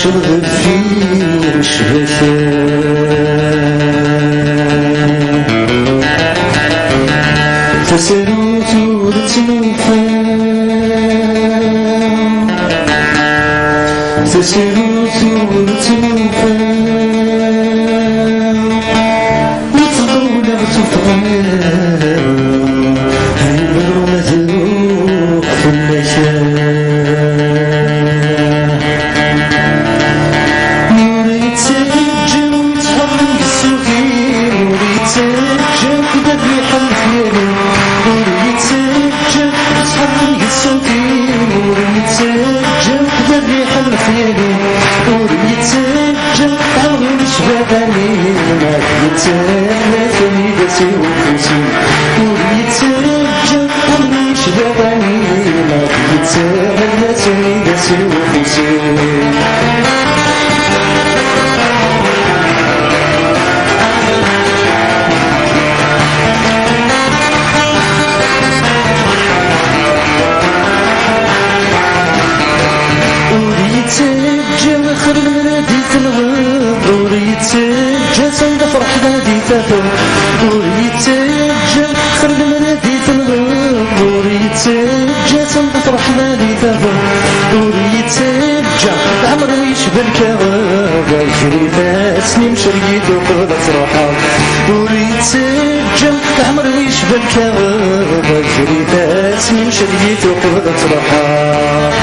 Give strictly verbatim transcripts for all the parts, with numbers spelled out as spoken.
Deffir ccbaḥa. Tasarut ur tt-nufa. Tasarut ur tt-nufa. Ur tt-ḍewleɣ tuffɣa. Ay berru ma truḥ fell-ak. Ur yettaǧǧa ur yettḥerrim deg ṣṣut-im, ur yettaǧǧa akk d rriḥa n lexyal-im, ur yettaǧǧa ur yettḥerrim deg ṣṣut-im, ur yettaǧǧa akk d rriḥa n lexyal-im, ur yettaǧǧa aɣyul icba aɣanim, ad yettaɛna tanida s ufus-im, ur yettaǧǧa aɣyul icba aɣanim, ad yettaɛna tanida s ufus-im. Ur yettaǧǧa axir lemmer ad d-tenɣeḍ, ur yettaǧǧa sanda tṛuḥeḍ ad d-tafeḍ, ur yettaǧǧa axir lemmer ad d-tenɣeḍ, ur yettaǧǧa sanda tṛuḥeḍ ad d-tafeḍ, ur yettaǧǧa leɛmer ur yecba lkaɣeḍ, ager ifassen imcergit uqbel ad truḥeḍ, ur yettaǧǧa leɛmer ur yecba lkaɣeḍ, ager ifassen imcergit uqbel ad truḥeḍ.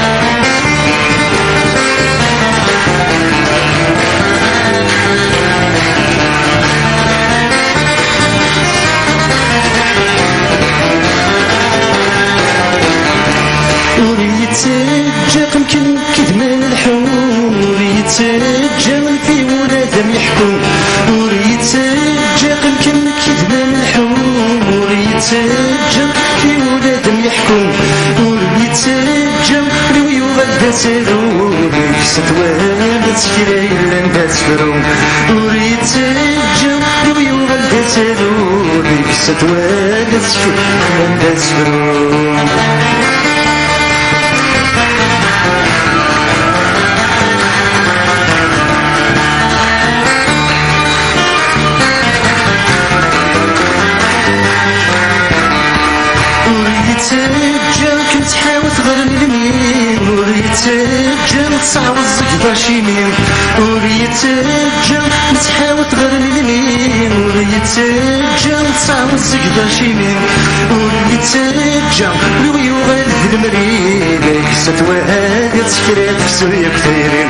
Ur yettaǧǧa qemken kidman lḥum, ur yettaǧǧa fi wul ad am-yeḥkum, ur yettaǧǧa qemken kidman lḥum, ur yettaǧǧa fi wul ad am-yeḥkum, ur yettaǧǧa lew yuɣal d asaru, deg-s ad twaliḍ kra yellan d asefru, ur yettaǧǧa lew yuɣal d asaru, deg-s ad twaliḍ kra yellan d asefru. Ur yettaǧǧa kem tḥawet ɣer lmim, ur yettaǧǧa ad tesɛuẓẓgeḍ acimi, ur yettaǧǧa kem tḥawet ɣer lmim, ur yettaǧǧa ad tesɛuẓẓgeḍ acimi, ur yettaǧǧa lew yuɣal d lemri, deg-s ad twaliḍ kra tefsu yakk tayri,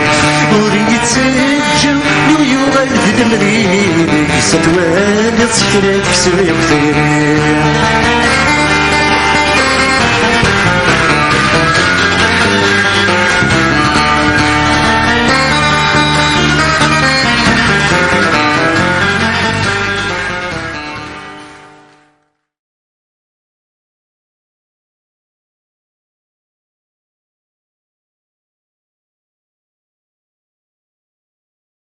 ur yettaǧǧa lew yuɣal d lemri, deg-s ad twaliḍ kra tefsu yakk tayri.